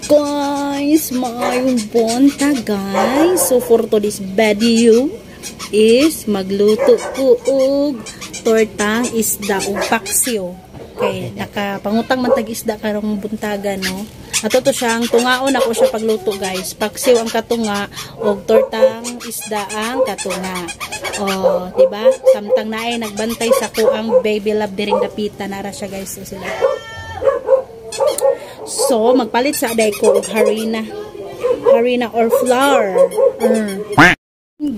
Guys, maayong buntag, guys. So for today's video is magluto ko og tortang isda og paksiw. Okay, nakapangutang man tag isda karong buntaga, no. Ato to siyang tungaon ako siya pagluto, guys. Paksiw ang katunga og tortang isda ang katunga. Oh, di ba? Samtang naay nagbantay sa ko ang baby love diring dapita nara siya, guys. So, sila. So, magpalit sa aday ko og harina. Harina or flour.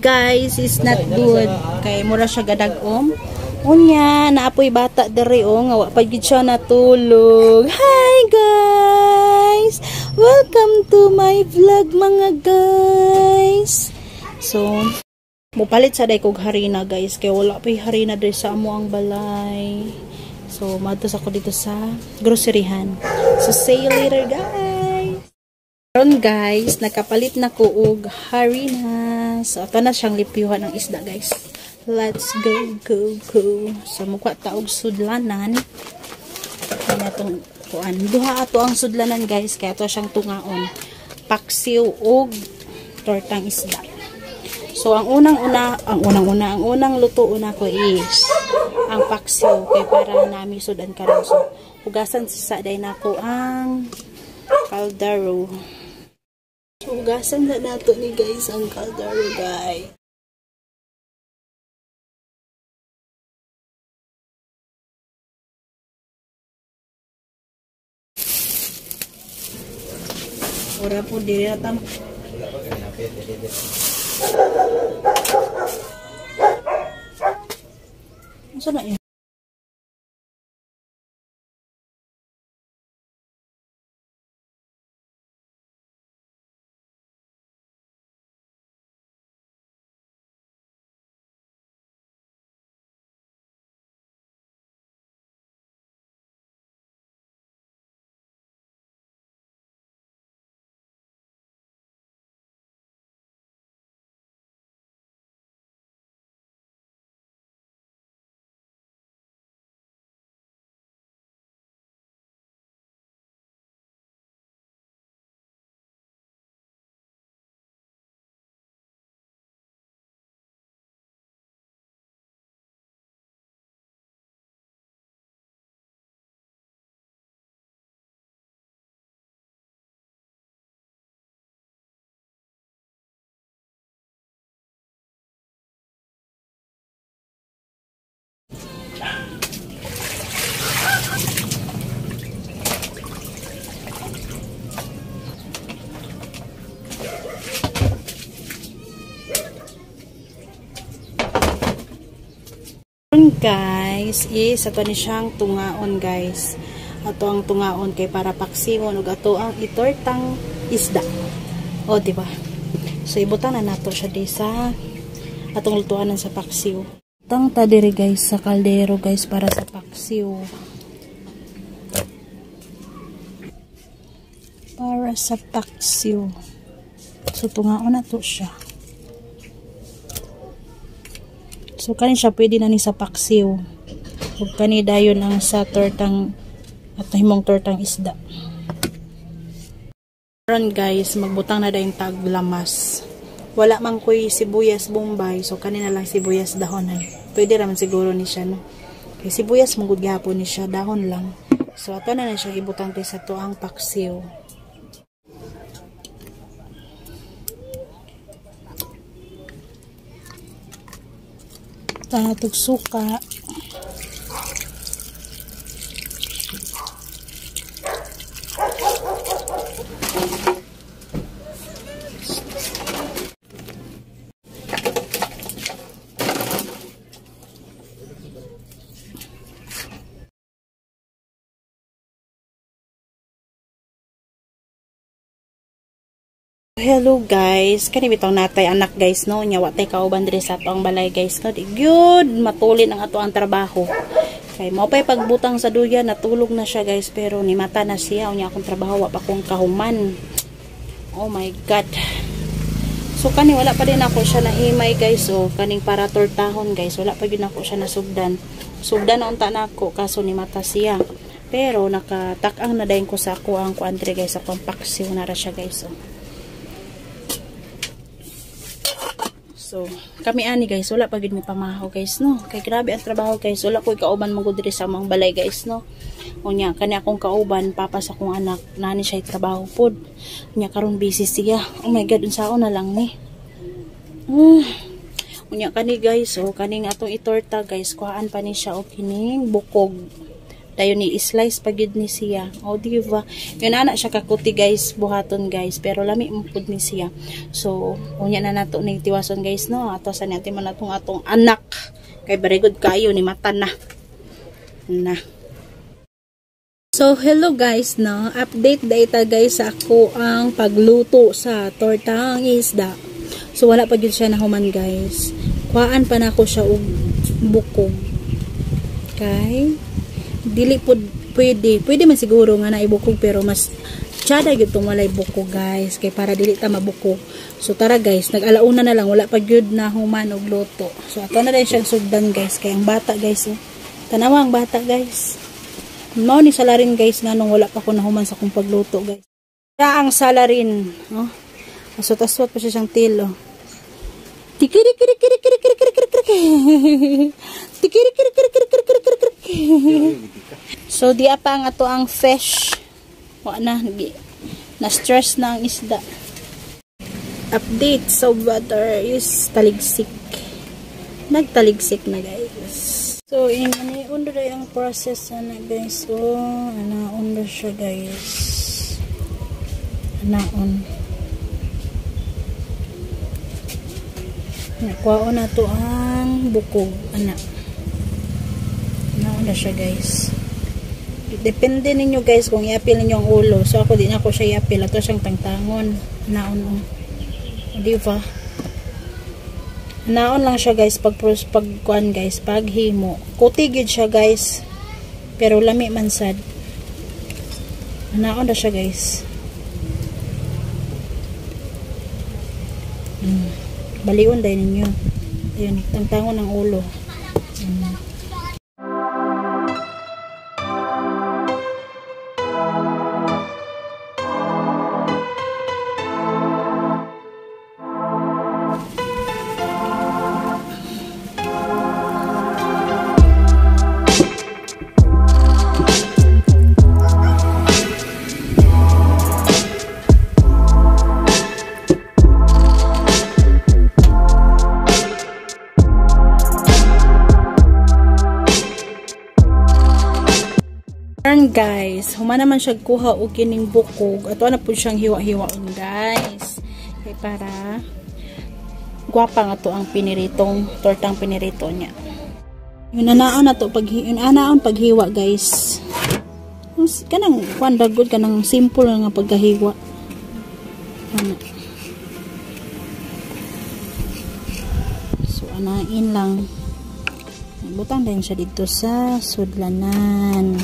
Guys, is not good. Kay mura siya gadag-om. Unya, naapoy bata diri oh, nga wa pa gid siya natulog. Hi guys! Welcome to my vlog, mga guys. So, mupalit sa aday ko og harina, guys, kay wala pay harina diri sa amo ang balay. So, madtos ako dito sa groceryhan. So, see you later, guys! Karon, guys, nakapalit na ko og harina. So, ato na siyang lipyuhan ng isda, guys. Let's go, go, go. So, mukha ta og sudlanan. Kaya itong kuan. Duha ato ang sudlanan, guys. Kaya ato siyang tungaon. Paksiw og tortang isda. So, ang unang-una, ang unang luto una ko is ang paksiw kay para nami sudan karon. So, hugasan sa day nako ang kaldero. So, hugasan na nato ni guys ang kaldero, guys. Ora po diri na tam. Unsa na yun? Guys, is ato ni siyang tungaon, guys. Ato ang tungaon kay para paksiwon ug ato ang itortang isda. O, di ba? So ibutang na nato siya di sa atong lutuanan sa paksiw. Tang ta diri, guys, sa kaldero, guys, para sa paksiw. Para sa paksiw. So tungaon na to siya. So, kani siya pwede na ni sa paksiw. Ug kani dayon ang sa tortang at himong tortang isda. Karon, guys, magbutang na dayon tag lamas. Wala man koy sibuyas bombay, so kani na lang sibuyas dahonan. Pwede ra man siguro ni siya, no. Kay sibuyas mong gud gihapon ni siya, dahon lang. So ato na na siya ibutang sa tuang paksiw. Tatog suka. Hello guys, kani bitong natay anak, guys, no, nya wa tay kauban diri sa atong balay, guys, no. Di gyud matulin ang ato ang trabaho. Kay mao pay pagbutang sa duya, natulog na siya, guys, pero ni mata na siya unya akong trabaho wa pa kong kahuman. Oh my God. So kani wala pa din ako siya nahimay, guys, oh, kaning para tortahon, guys, wala pa gyud ako siya nasugdan. Sugdan na unta nako kaso ni mata siya. Pero nakatakang na dayon ko sa ako ang kuan diri guys, akong paksiw na ra siya guys. Oh. So, kami ani guys, wala pa gid mi pamahaw guys, no. Kay grabe ang trabaho guys, wala koy kauban man gud diri sa among balay guys, no. Unya kani akong kauban, papa sa akong anak, nani siya trabaho pod. Unya karon busy siya. Oh my God, unsaon na lang ni. Unya kani guys, oh kaning atong itorta guys, kuhaan pa ni siya og kining bukog. Dayon ni slice pa gid ni siya. O di ba? Yun ana siya kakuti guys, buhaton guys, pero lami mo pud ni siya. So, unya na nato ning tiwason guys, no. Ato sa natin man atong atong anak kay very good kayo ni mata na. Na. So, hello guys, no. Update data guys sa ako ang pagluto sa tortang isda. So, wala pa gyud siya nahuman guys. Kuhaan pa nako siya og bukog. Kay dili po pwede. Pwede man siguro nga naibukog pero mas tsada gyud tong walay bukog guys kay para dili ta mabukog. So tara guys, nag-alauna na lang, wala pa gyud na human og luto. So ato na din siyang sugdan guys kay ang bata guys, oh. Tanawa ang bata guys. Mao ni salarin guys nganong wala pa ko nahuman sa akong pagluto guys. Siya ang salarin, oh. Asot-asot pa siya siyang tilo. Tikiri kiri kiri kiri kiri kiri kiri kiri. Tikiri kiri kiri kiri kiri kiri kiri kiri. So diya pa ang ato ang fish. Wa na na stress na ang isda. Update sa butter is taligsik. Nagtaligsik na guys. So ingani undo day ang process ana guys. Oh, ana undo siya guys. Anaon. Nakuha na to ang bukog ana. Naon na siya guys. Depende ninyo guys kung i-apil ninyo ang ulo. So ako di na ako siya i-apil. Ato siyang tangtangon. Naon oh. Di ba? Naon lang siya guys pag kuan guys, paghimo. Kuti gyud siya guys. Pero lami man sad. Naon na siya guys. Balion dahil ninyo. Ayun, tangtangon ang ulo. Guys, human naman siya kuha og kining bukog. Ato na pud siyang hiwa-hiwaon guys. Kay para gwapa nga to ang piniritong tortang pinirito niya. Yun anaon na to pag yun anaon paghiwa guys. Kanang kuan bagod kanang simple nga pagkahiwa. Ana. So anain lang. Butang din siya dito sa sudlanan.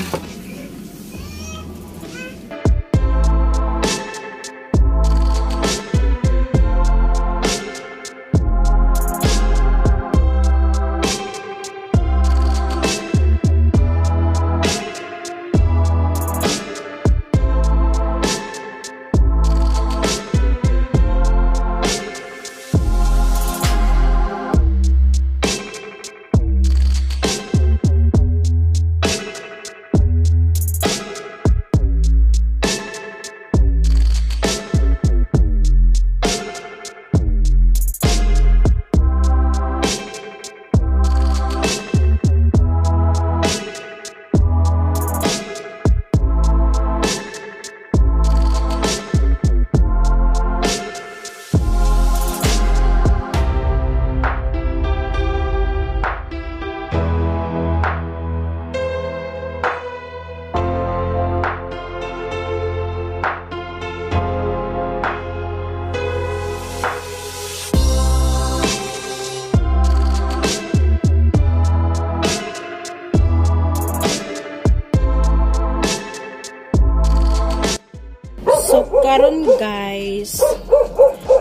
So karon guys,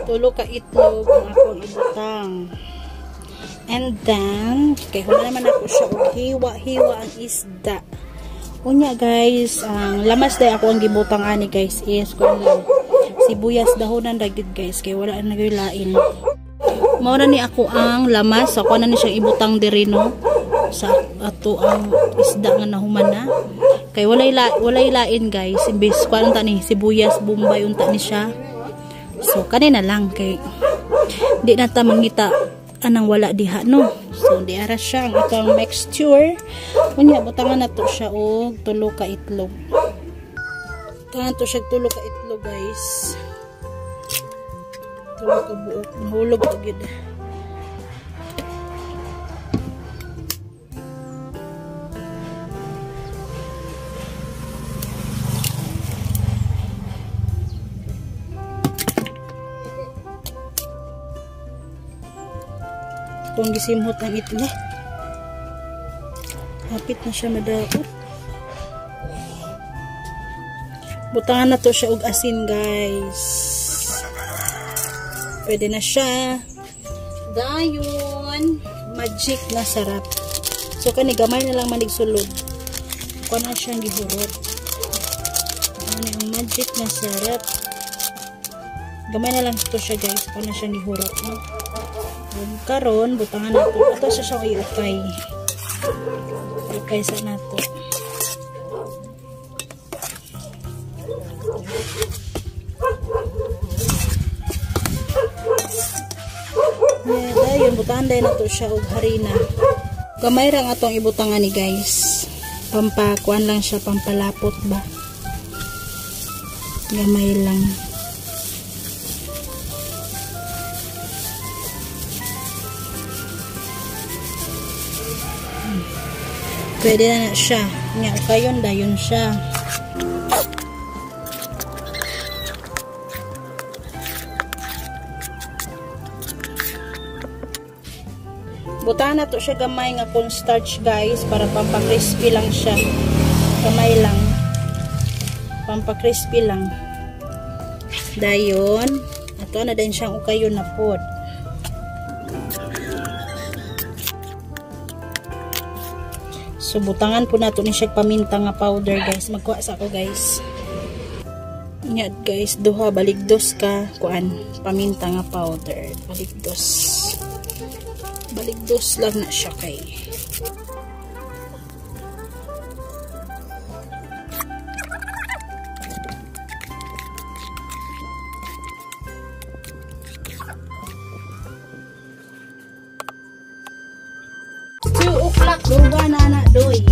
tulo ka itlog ang akong ibutang. And then kay human naman ako siya og hiwa-hiwa ang isda. Unya guys, ang lamas day ako ang gibutang ani guys is kuan lang, sibuyas dahonan ra gyud guys, kay wala na gyud lain. Mao na ni ako ang lamas, ako na ni siyang ibutang diri no sa ato ang isda nga nahuman na. Kay walay lain guys, imbes kuan unta ni sibuyas bombay unta ni siya. So kanina lang kay di na ta mangita anang wala diha no. So di ara siya ang atong mixture. Unya butangan nato siya og tulo ka itlog. Butangan to siya tulo ka itlog guys. Tulo ka buok, nahulog pa gyud. Kung gisimhot ang itlog, hapit na siya madaot. Butangan na to siya og asin guys. Pwede na siya. Dayon, magic na sarap. So kani gamay na lang manig sulod. Kuha na siyang gihurot. Ano ang magic na sarap. Gamay na lang to siya guys. Kuha na siyang gihurot, no? Karon butangan nato. Ato siya siyang iukay. Ukay sa nato. Dayon butangan dayon nato siya og harina. Gamay ra ang atong ibutangan ni guys. Pampakuan lang siya, pampalapot ba. Gamay lang. Pwede na siya. Nga, ukayon dayon siya. Butangan na to siya gamay nga cornstarch guys para pampacrispy lang siya. Gamay lang. Pampacrispy lang. Dayon, ato na din siyang ukayon na pod. So butangan po nato ni siya paminta nga powder guys. Magkuha sa ako guys. Ingat guys, duha baligdos ka kuan paminta nga powder. Baligdos. Baligdos lang na siya kay. 2 o'clock duga na na doy.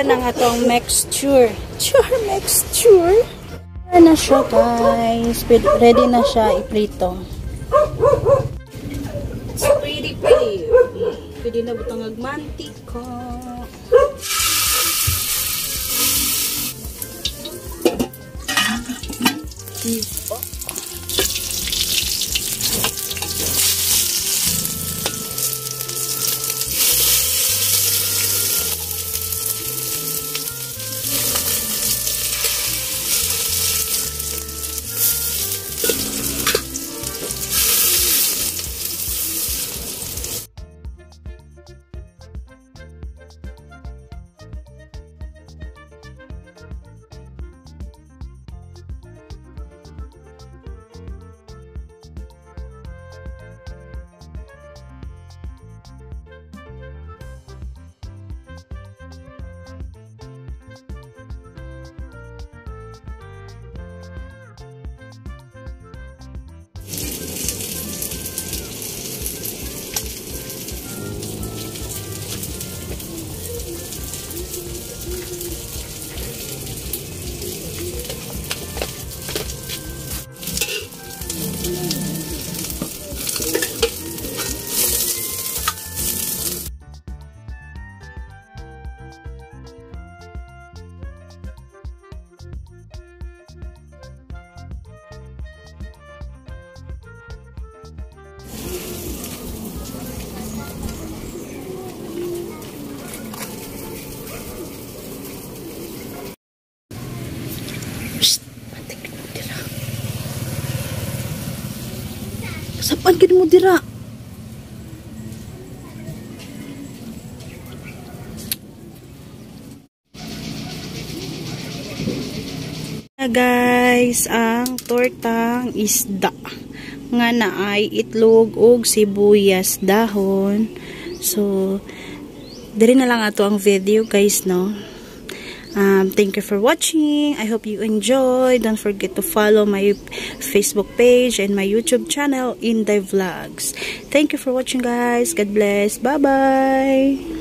Ng atong mixture. Mixture. Na siya guys. Ready na siya iprito. It's pretty pretty. Pwede na butang agmantika. Diba? Dira. Sapan gid mo dira. Guys, ang tortang isda nga naay itlog og sibuyas dahon. So, diri na lang ato ang video, guys, no. Thank you for watching. I hope you enjoy. Don't forget to follow my Facebook page and my YouTube channel, Inday Vlogs. Thank you for watching, guys. God bless. Bye bye.